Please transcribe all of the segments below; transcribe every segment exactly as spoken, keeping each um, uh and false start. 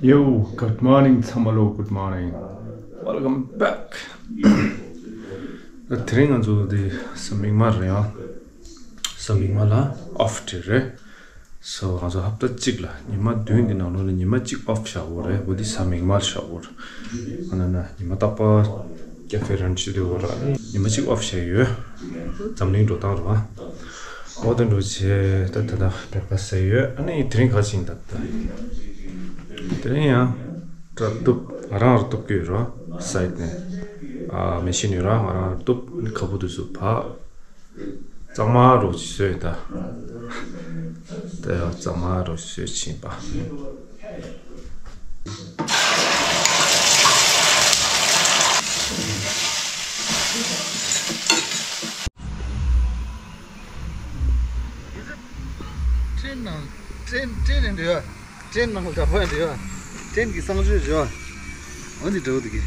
Yo, good morning ཚང་མ་ལོ། Good morning, welcome back. དེ་རིང་ང་ཚོ་དེ་གཟའ་མིག་དམར་རེད་ཡ། གཟའ་མིག་དམར་ལ་ཨོཕ་ཌེ་རེད། སོ་ང་ཚོ་ཧབ་ཏ་གཅིག་ལ་ཉི་མ་བདུན་གྱི་ནང་ལོགས་ལ་ཉི་མ་གཅིག་ཨོཕ་བཞག་དགོས་རེད། འོ་དེ་གཟའ་མིག་དམར་བཞག་དགོས་རེད། ཨ་ན་ན་ཉི་མ་རྟག་པར་ཀ་ཧྥེ་རན་ཆུ་དེ་འོ་ར་ཉི་མ་གཅིག་ཨོཕ་བཞག་ཡོད། འཛམ་གླིང་འགྲོ་སྟངས་རེད་བ། འོ་དེ་འགྲོ་བྱས་ད་ད་ད་བེ་ཀ་ཟས་ཡོད། ཨ་ནི་དེ་རིང་ག་ཅིང་ད་ད་དེ་རིང་ཡང་ད་གཏུབ་ང་རང་ར་གཏུབ་ཀྱི་ཡོད་ར་སའིད་ནས། ཨ་མེ་ཤིན་ཡོད་ར། ང་རང་ར་གཏུབ་ཁ་བུ་དུ་སུ་ཕ། གཙང་མ་རོ་ཅིག་བཟོས་ད། ད་ཡང་གཙང་མ་རོ་ཅིག་བཟོས་ཕྱིན་པ། ཀྲེན་ནང་ཀྲེན་ཀྲེན་ནང་འདྲ་བ་འདྲ་བ། ཀྲེན་གྱི་གསང་སྤྱོད་བྱོས། འོ་འདི་འདྲ་བོ་འདི་གི།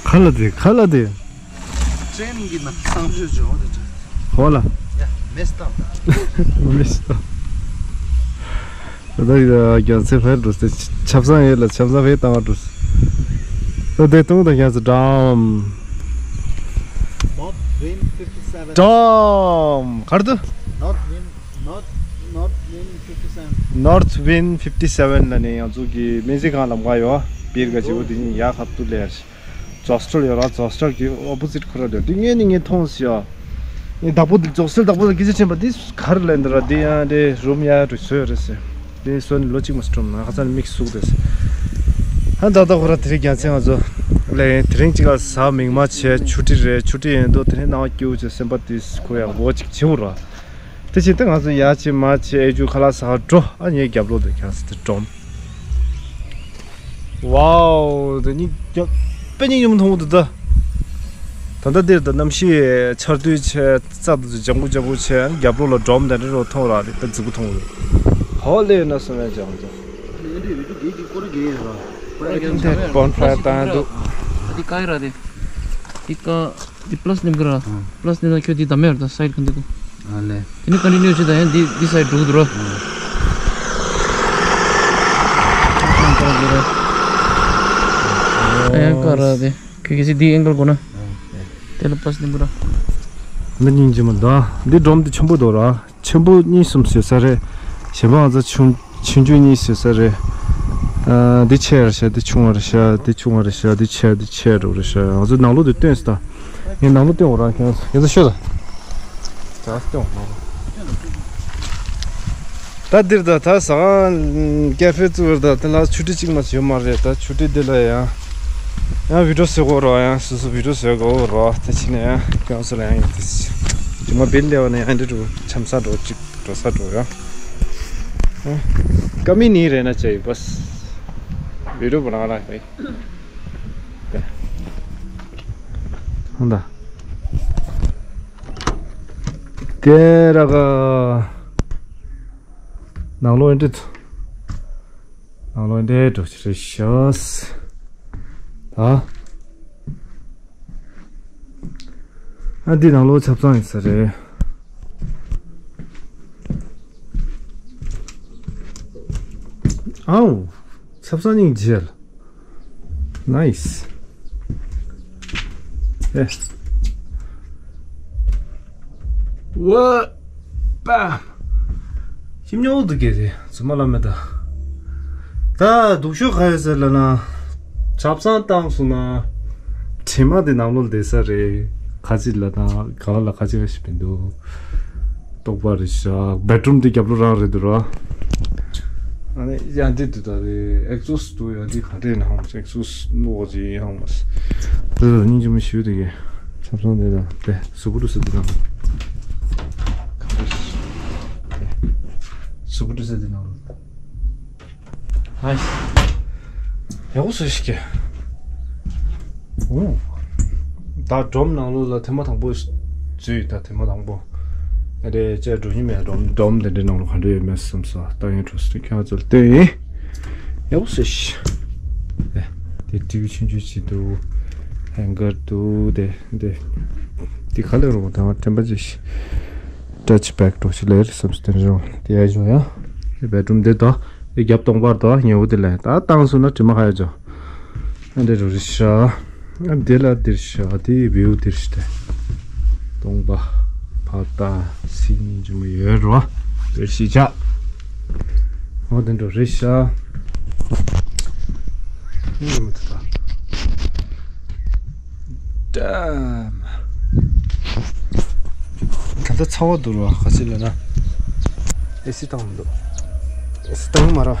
ག་ལ་དེ་ག་ལ་དེ། ཀྲེན་གྱི་ནང་གསང་སྤྱོད་བྱོས། འོ་འདི་འདྲ། ཧོ་ལ། ཡ་མེ་སི་ཏབ། མེ་སི་ཏབ། ད་ཡ་རྒྱལ་སྲས་ཕེབས་འགྲོ་སྟེ་ཆབ་གསང་ཡོད་ལ་ཆབ་གསང་ཕེབས་བཏང་བ་འགྲོ། ད་དེ་གཏོང་དང་རྒྱལ་སྲས་འགྲམ། North Wind fifty seven. འགྲམ་གར་དུ། North Wind, North, North Wind fifty seven. North Wind fifty seven ལ་ནི་ང་ཚོ་གི་སྨན་རྩིས་ཁང་ལམ་ཁ་ཡོད། པིར་ག་ཅིག་འོ་དེ་ཉིད་ཡག་ཁ་ཏུ་ལེར། ཇོ་སི་ཊལ་ཡོད་ར། ཇོ་སི་ཊལ་གི་ཨོ་པོ་ཟིཊ་ཁོ་ར་རེད། དེ་ངས་ནི་ངས་མཐོང་ཟིན་ཡ། ངས་བདག་པོ་དེ་ཇོ་སི་ཊལ་བདག་པོ་དེ་སྐད་ཆ་དྲན་པ་དེ་གར་ལེན་འདི་ར། དེ་ཡང་དེ་རུམ་ཡ་རུ་བཟོས་རེད་ཟེར། དེ་སོན་ལོ་གཅིག་མ་སྤྲོམ་ན་ཁ་ཚ་ནི་མིག་ཟུག་དེ་ཟེར། ཧ་ད་ད་ཁོ་ར་དེ་རིང་རྒྱལ་མཚན་ང་ཚོ་ལེན། དེ་རིང་གཅིག་ལ་གཟའ་མིག་དམར་བྱས་ཆུ་ཊི་རེད། ཆུ་ཊི་ཡིན་དུས་དེ་རིང་སྣང་བ་སྐྱིད་པོ་བྱས་སེམས་པ་དེ་ཁོ་ཡག་པོ་ཅིག་བྱེད་འོ་ར། དེ་བཞིན་དུ་ང་ཚོ་ཡར་ཕྱིན་མར་ཕྱིན་ཨེ་ཇུ་ཁ་ལག་ཟ་འགྲོ། ཨ་ནི་རྒྱབ་ལོགས་དེ་ཁྱང་སི་དེ་འགྲོམ། ཝའོ། དེ་ནི་རྒྱབ་དཔེ་སྙིང་རྗེ་མོ་མཐོང་གི་འདུག་ད། ད་ལྟ་འདིར་ད་གནམ་གཤིས་ཆར་དུས་ཆེ་རྩ་དུ་ལྗང་གུ་ལྗང་གུ་ཆེ། ཨ་ནི་རྒྱབ་ལོགས་ལ་འགྲོམ་དེ་འདྲ་རོ་མཐོང་ར་རེད། དཔེ་རྫིག་པོ་མཐོང་གི་འདུག་ཧོ་ལེ་ན་སོ་མེ་ལྗང་ལྗང་། དེ་བོན་ཕ་ཡར་བཏང་འདུག་ཨ་དེ་ཀ་ཡི་ར་དེ། དེ་ཀ། འདི་པ་ལ་སི་ནིམ་གི་ར། ཨ། པ་ལ་སི་ནིམ་ལ་ཁྱོད་འདི་བདམས་ཡོད་ད་སའིཌ་ག་འདི་གོ། ཨ་ལེ། དེ་ནི་ཀོན་ཊི་ནིའུ་བྱེད་ད་ཡང་འདི་འདི་སའིཌ་འགྲོ་གི་འདུག་ར། ཨ། ཡང་ཀ་ར་དེ། ཁྱོད་གལ་སྲིད་འདི་ཨེང་གལ་དགོས་ན། ཨ། དེ་ལ་པ་ལ་སི་ནིམ་གི་ར། མི་སྙིང་རྗེ་མོ་ད། འདི་སྒྲོམ་འདི་ཆེན་པོ་འདུག་ར། ཆེན་པོ་གཉིས་གསུམ་བཟོས་ས་རེད། གཞན་པ་ང་ཚོ་ཆུང་ཆུང་ཆུང་གཉིས་བཟོས་ས་རེད། ཨ། འདི་ཆེ་བ་རེད་ཤག་འདི་ཆུང་བ་རེད་ཤག་འདི་ཆུང་བ་རེད་ཤག་འདི་ཆེ་འདི་ཆེ་འགྲོ་རེད་ཤག་ང་ཚོ་ནང་ལོགས་འདི་སྟོན་ས་ད། ངས་ནང་ལོགས་སྟོན་འོ་ར། ཁྱེད་ཚོ་ཁྱེད་ཚོ་ཤོད་ད། ད་སྟོན་འོ་ནང་ལོགས། ད་འདིར་ད་ད་ཟ་ཁང་ཀ་ཧྥེ་བཙུགས་པ་རེད། ད་དེ་ལ་ཆུ་ཊི་གཅིག་མ་ཡོད་མ་རེད། ད་ཆུ་ཊི་འདི་ལ་ཡང་ཡང་བི་ཌིའོ་བཟོ་དགོས་རོགས། ཡང་སོ་སོ་བི་ཌིའོ་བཟོ་དགོས་རོགས། ད་ཕྱིན་ནས་ཡང་ཁྱེད་ཚོ་ལ་ཡང་ཡིན་ཏེ་ཇི་མ་བིལ་ལེ་བ་ནས་ཡང་འདི་འགྲོ་འཆམ་ས་འགྲོ་གཅིག་འགྲོ་ས་འགྲོ་ཡ། ཀ་མི་ནི་རེ་ན་ཅེ་ཡི་བས། བི་ཌིའོ་བ་ན་ལ་ཡི། ཧོན་ད། ཀེ་ར་ག། ནང་ལོགས་ཨེ་འདྲི། ནང་ལོགས་ཨེ་འདྲི་འགྲོ་ཆི་རེད་ཤག་ད། ཨ་འདི་ནང་ལོགས་ཆབ་གསང་ཡིན་ས་རེད། ཨའོ། ཆབ་གསང་སྙིང་རྗེ། ནའིས། ཨེ། ཝ། པ། ཁྱིམ་ཉོ་འདུག་གེ་རེད། ཚུ་མ་ལ་མེ་ད། ད་སྡུག་ཤོས་ག་ཡོད་ཟེར་ལ་ན། ཆབ་གསང་བཏང་སོང་ན། དྲི་མ་དེ་ནང་ལོགས་བསྡད་ས་རེད། ཁ་ཅིག་ལ་ན་ག་ལ་ཁ་ཅིག་ཞིག་མི་འདུག་ལྟོགས་པ་རེད་ཤག་བེད་རུམ་དེ་རྒྱབ་ལོགས་རང་རེད་འདུག་ར། ཨ་ནི་ཡང་འདི་འདུག་ད་རེད། ཨེག་ཛོ་སི་འདུག་ཡང་འདི་ག་འདྲས་ནའང་ཨེག་ཛོ་སི་ནོ་ཅི་ཡང་མ་ཟད། འདི་ལ་སྙིང་རྗེ་མོ་ཞུ་འདུག་གི་ཆབ་གསང་དེ་དང་དེ་གཟུགས་པོ་འདུག་ས་འདི་དང་། གཟུགས་པོ་འདུག་ས་འདི་ནང་ལ། ཧའི། ཡག་པོ་བཟོས་ཤིག་གི། ཨོ། ད་སྒྲོམ་ནང་ལོགས་ལ་ཐེངས་མ་དང་པོ་འཛུལ་ཡོད། ད་ཐེངས་མ་དང་པོ། ཨ་རེ་ཅེ་འགྲོ་ཉི་མའི་སྒྲོམ་སྒྲོམ་དེ་འདྲའི་ནང་ལོགས་ག་འདྲ་ཡོད་མེད་བསམ་སོང་། ལྟ་ཡོང་འགྲོ་སོང་། ཁྱོད་ཚོར་སྟོན་ཡིན། ཡག་པོ་བཟོས་ཤིག་ཨེ། དེ་ཊི་ཝི་ཆུང་ཆུང་ཅིག་འདུག་ཧེང་གར་འདུག་དེ་དེ་དེ་ག་ལེར་རུང་དང་དྲན་པ་ཅིག་ཤིག་ཊ་ཆི་པེཌ་འདྲ་ཅིག་ལེར་བསམ་སྟེ་རང་དེ་ཡ་བྱུང་ཡ། དེ་བེད་རུམ་དེ་དང་ དེ་རྒྱབ་སྟོང་པར་དོ་ཉེ་བོ་དེ་ལས་ད་བཏང་སོང་ན་དྲི་མ་ཁ་ཡོད་ཅོ། ཨ་འདི་རུ་རི་ཤ། ཨ་འདི་ལ་འདིར་ཤ་དེ་བེའུ་འདིར་ཤ་དེ། སྟོང་པ། ཕ་ད་སིང་ཇི་མོ་ཡོད་རོ། འདིར་ཤི་ཆ། འོ་དེ་འགྲོ་རི་ཤ། ཨ་འདི་མོ་དེ་ད། Damn. ད་ལྟ་ཚ་བ་འདུག་ར་ག་ཅི་ལ་ན། ཨེ་སི་བཏང་མི་འདུག་ཨེ་སི་བཏང་མ་ར།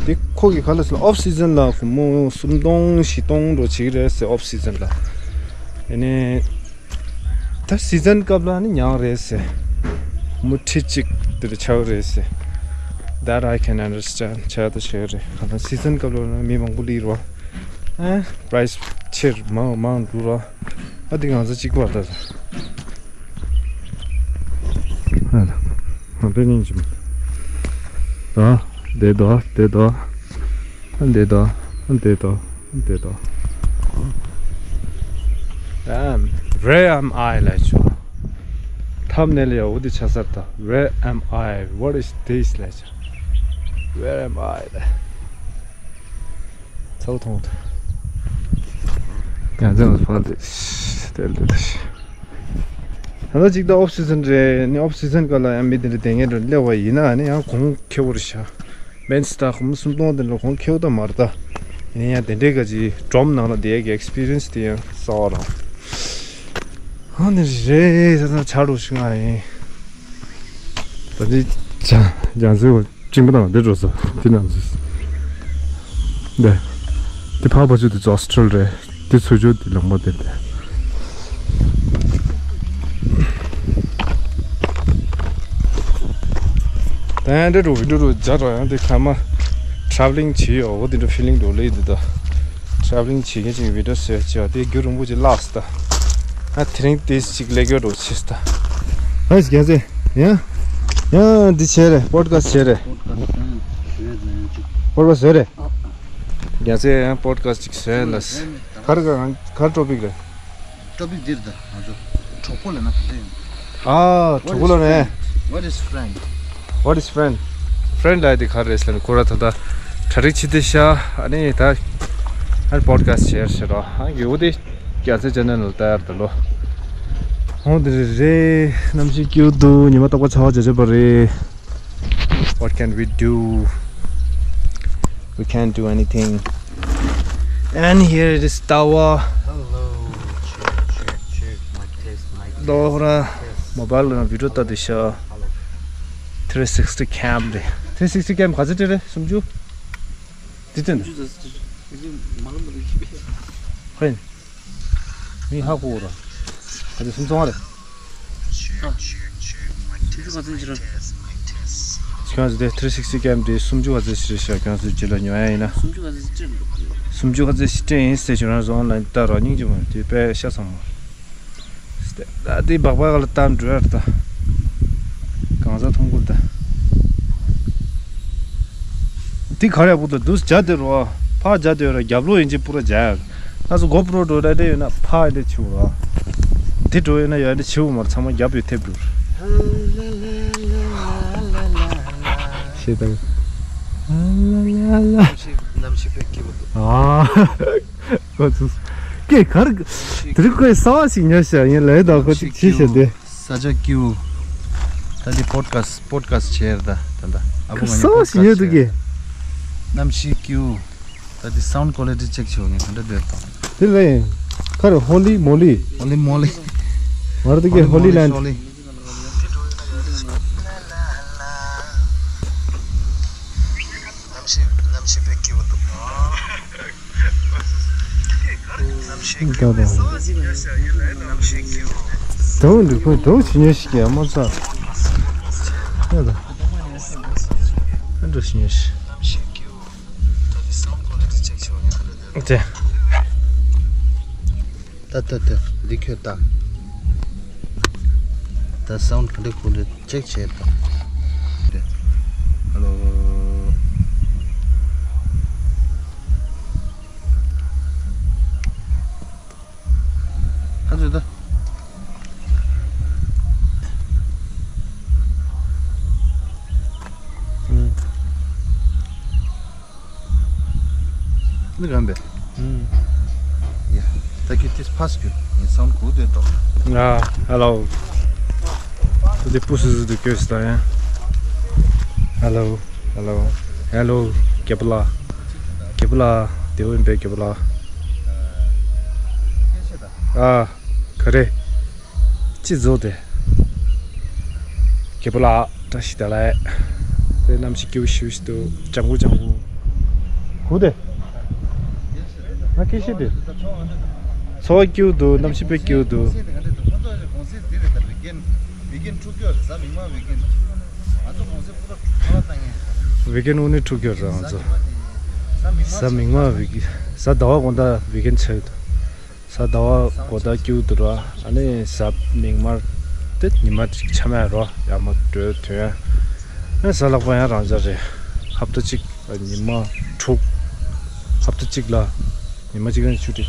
དེ་ཁོ་གི་ག་ལ་སོང་ཨོཕ་སི་ཛན་ལ་སྒོར་མོ་སུམ་སྟོང་བཞི་སྟོང་འགྲོ་བྱེད་ཀྱི་རེད་ཟེར་ཨོཕ་སི་ཛན་ལ། ཨེ་ནས། ད་སི་ཛན་སྐབས་ལ་ནི་ཉག་རེད་ཟེར། སྒོར་མོ་ཁྲི་གཅིག་དེ་འདྲ་ཆགས་རེད་ཟེར། That I can understand. ཆགས་ད་ཆགས་རེད་ག་ལ་སི་ཛན་སྐབས་ལ་ན་མི་མང་པོ་སླེབས་ར། ཨ། པ་རའི་སི་ཆེར་མང་མང་འགྲོ་ར། ཨ་འདི་ང་ཚོ་གཅིག་པ་ད། ཨ་ད། ང་པའི་སྙིང་རྗེ་མོ། ད། བསྡད་དོ་བསྡད་དོ། ཨ་བསྡད་དོ། ཨ་བསྡད་དོ། ཨ་བསྡད་དོ། Damn, where am I ལབ་ཆོག་ཐམ་ནེལ་ཡ་འོ་དེ་ཆ་སར་ད། Where am I? What is this ལབ་ཆོག Where am I ལབ། ཚ་བོ་མཐོང་ཐལ། ཡང་ཚན་ལ་ཕར་དེ་དེ་ལྟ་ཞིག་ད་ལྟ་གཅིག་ད་ཨོཕ་སི་ཛན་རེད། ནི་ཨོཕ་སི་ཛན་སྐབས་ལ་ཡང་མི་དེ་འདྲ་དེ་ངས་འགྲོ་སླེབས་པ་ཡིན་ན་ནི་ཡང་གོང་ཁེ་བོ་རེད་ཤག་བེན་སི་ད་སྒོར་མོ་སུམ་སྟོང་དེ་འདྲ་གོང་ཁེ་བོ་ད་མ་རེད་ད། ཡིན་ཡང་དེ་འདྲའི་ག་ཅིག་སྒྲོམ་ནང་ལ་བསྡད་ཡག་གི་ཨེག་སི་པི་རི་ཡན་སི་དེ་ཡང་གསར་པ་རང་། ཧ་ནི་རེད་ད་ད་ཆ་རུ་ཞིག་ང་ཡིན། ད་འདི་ཇ་ཇ་ཟེར་བ། གཅིན་པ་དང་འདི་འགྲོ་ས་འདི་ནང་ཚུད། འདི། འདི་ཕར་ཕར་ཚུད་དེ་ཨོ་སི་ཊྲེལ་རེད། འདི་ཚུར་ཕྱོགས་འདི་ལམ་པ་འདི་འདི། ད་ཡང་འདི་འགྲོ་འདི་འགྲོ་ཇ་འགྲོ་ཡང་འདི་ཁ་མ། ཊ་རེ་ཝེ་ལིང་བྱེད་ཡོད་འོ་འདི་འགྲོ་ཕི་ལིང་འགྲོ་ལེ་འདི་ད། ཊ་རེ་ཝེ་ལིང་བྱེད་མཁན་ཅིག་བི་ཌི་ཡོ་བཟོས་བྱས་པ་དེ་རྒྱུན་རིང་པོ་ཅིག་བརླགས་སོང་ད། ང་དེ་རིང་དེ་ཅིག་ལས་ཀ་འགྲོ་ཆེ་སོང་ད། ཧེ་རྒྱལ་མཚན། ཡ། ཡ་འདི་བྱས་རེད་པོ་ཌི་ཁ་སི་བྱས་རེད། པོ་ཌི་ཁ་སི་བཟོས་རེད། རྒྱལ་མཚན་ཡང་པོ་ཌི་ཁ་སི་ཅིག་བཟོས་ལ། ག་རེ་ག་རེ་ཊོ་པིག་རེད། ཊོ་པིག་འདིར་ད་ང་ཚོ་གྲོགས་པོ་ལ་ན་ག་རེ་ཡིན། ཨ་གྲོགས་པོ་ལ་ནས། What is friend? What is friend? ཕི་རེན་ཌི་ལབ་ཡ་དེ་ག་རེ་རེད་ཟེར་ན་ཁོ་ར་ད་ལྟ་གྲ་སྒྲིག་བྱེད་དེ་ཤ་ཨ་ནི་ད་ཨ་པོ་ཌི་ཁ་སི་བྱེད་ཤ་རོ་ཨ་གི་འོ་དེ་རྒྱལ་མཚན་ཅེ་ནལ་ལ་ལྟ་ཡར་ད་ལོ། ཧོང་དེ་རེད་རེད་གནམ་གཤིས་སྐྱིད་འདུག་ཉི་མ་རྟག་པར་ཆར་པ་བྱེད་བྱེད་པ་རེད། What can we do? We can't do anything. And here it is tower. Hello. Check, check, check. Mic test, mic test. ལོ་ཧོ་ར་མོ་བྷལ་ལ་བི་ཌི་ཡོ་ལྟ་དུས་ཤ། Hello. Three sixty cam རེད། Three sixty cam ག་ཚོད་སྤྲད་རེད་སུམ་ཅུ། དེ་ཚོད་འདི། ཧོན། མི་ཧ་གོ་ར། ག་ཚོད་སུམ་ཅུ་རེད། ཁྱོད་ཚོ་དེ་three sixty cam དེ་སུམ་ཅུ་ག་ཚོད་ཞིག་རེད་ཤག་ཁྱོད་ཚོ་རྗེས་ལ་ཉོ་ཡ་ཡིན་ན། སུམ་ཅུ་ག་ཚོད་ཞིག་སྤྲད་ཡིན་ཟེར་ཁྱོད་རང་ཚོ་ཨོན་ལ་ཡིན་ལྟ་རོགས་སྙིང་རྗེ་མོ་དེ་དཔེ་ཤ་ཚང་མ། ད་དེ་སྦག་སྦག་ལ་བཏང་འགྲོ་ཡ་རེད་ད། གང་ཟག་མཐོང་གི་རེད་ད། དེ་ག་རེ་ཡག་པོ་འདུག་འདུག་སེ་བྱ་དེ་རོ། ཕར་བྱ་དེ་ཡོད་ར་རྒྱབ་ལོགས་ཡིན་གཅིག་པུ་ར་བྱ་ཡ། ང་ཚོ་གོ་པྲོ་འགྲོ་ར་དེ་ཡོད་ན་ཕར་ཡིན་དེ་བྱེད་འོ་ར། དེ་འགྲོ་ཡོད་ན་ཡོད་དེ་བྱེད་འོ་མར་ཚང་མ་རྒྱབ་ཡོད་ཐེབས་འགྲོ། ཤེས་དང་། ལ་ལ་ལ། གནམ་གཤིས་གནམ་གཤིས་དཔེ་སྐྱིད་པོ་འདུག་ཨ། ཁོ་ཚོ། ཀྱེ་གར། དེ་རིང་ཁོས་གསར་པ་ཞིག་ཉོས་ཤག་ཡིན་ལས་ད་ཁོ་ཅིག་ཤེས་ཤག་དེ། ས་ཆ་སྐྱིད་པོ། ད་འདི་པོ་ཌི་ཁ་སི་པོ་ཌི་ཁ་སི་བྱས་རེད་ད་ད་ད། ཨ་ཁོ་ང་གསར་པ་ཞིག་ཉོས་འདུག་གི། གནམ་གཤིས་སྐྱིད་པོ། ད་འདི་སའུན་ཌི་ཀོ་ལི་ཊི་ཅེག་བྱེད་དགོས་ངས་ག་འདྲ་འདོད་དང་། དེ་ལས། ཁར་ཧོ་ལི་མོ་ལི། ཧོ་ལི་མོ་ལི། ང་རང་ད་གི་ཧོ་ལི་ལེན་ཌི། ཧོ་ལི། གནམ་གཤིས་གནམ་གཤིས་དཔེ་སྐྱིད་པོ་འདུག་གནམ་གཤིས་སྐྱིད་པོ། གནམ་གཤིས་སྐྱིད་པོ། དྲོ་འདུག་ཁོས་དྲོ་ཞིག་ཉོས་ཤིག་ཡ་མ་ཚ། ཡ་ད། ཨ་དྲོ་ཞིག་ཉོས་ཤིག་ཏེ། ད་ད་ད་འདི་ཁྱོད་ལྟ། ད་སའུན་ཌི་ག་འདྲ་ཁུག་འདུག་ཅེག་བྱས་ད། ཧ་ལོ། ཧ་ཚོད་ད། ཨུམ། ནི་རང་པས། ཡ། ད་ཁྱོད་དེ་ཕ་སི་ཁྱོད་ཡིན་སང་གོ་དོན་དོ། ཨ། ཧེ་ལོ། དེ་པུ་སི་སི་དུ་ཁྱོད་སི་ད་ཡང་། ཧེ་ལོ། ཧེ་ལོ། ཧེ་ལོ། རྒྱལ་པོ་ལགས། རྒྱལ་པོ་ལགས། དེ་འོན་པའི་རྒྱལ་པོ་ལགས། ཨ། ག་རེ། ཅི་བཟོ་དེ། རྒྱལ་པོ་ལགས་བཀྲ་ཤིས་བདེ་ལེགས། དེ་གནམ་གཤིས་སྐྱིད་པོ་ཞེ་པོ་ཞིག་འདུག་ལྗང་གུ་ལྗང་གུ། གུ་དེ། ང་སྐད་ཤེས་དེ། འཚོ་བ་སྐྱིད་པོ་འདུག་གནམ་གཤིས་དཔེ་སྐྱིད་པོ་འདུག་ཝི་ཀེན་དངོས་གནས་འཁྲུག་གི་རེད་ང་ཚོ། གཟའ་མིག་དམར་ཝི་ཀེན། གཟའ་ཟླ་བ་དགོང་དག་ཝི་ཀེན་ཆགས་ཡོད་དོ། གཟའ་ཟླ་བ་དགོང་དག་སྐྱིད་པོ་འདུག་ར། ཨ་ནི་གཟའ་མིག་དམར་དེ་ཉི་མ་གཅིག་ཆ་མེད་རོ་ཡར་མར་འགྲོ་དུས། ཨ་ནི་གཟའ་ལྷག་པ་ཡང་རང་འཇགས་རེད། ཧབ་ཏ་གཅིག་ཉི་མ་དྲུག་ཧབ་ཏ་གཅིག་ལ་ཉི་མ་གཅིག་རང་ཆུ་ཊི།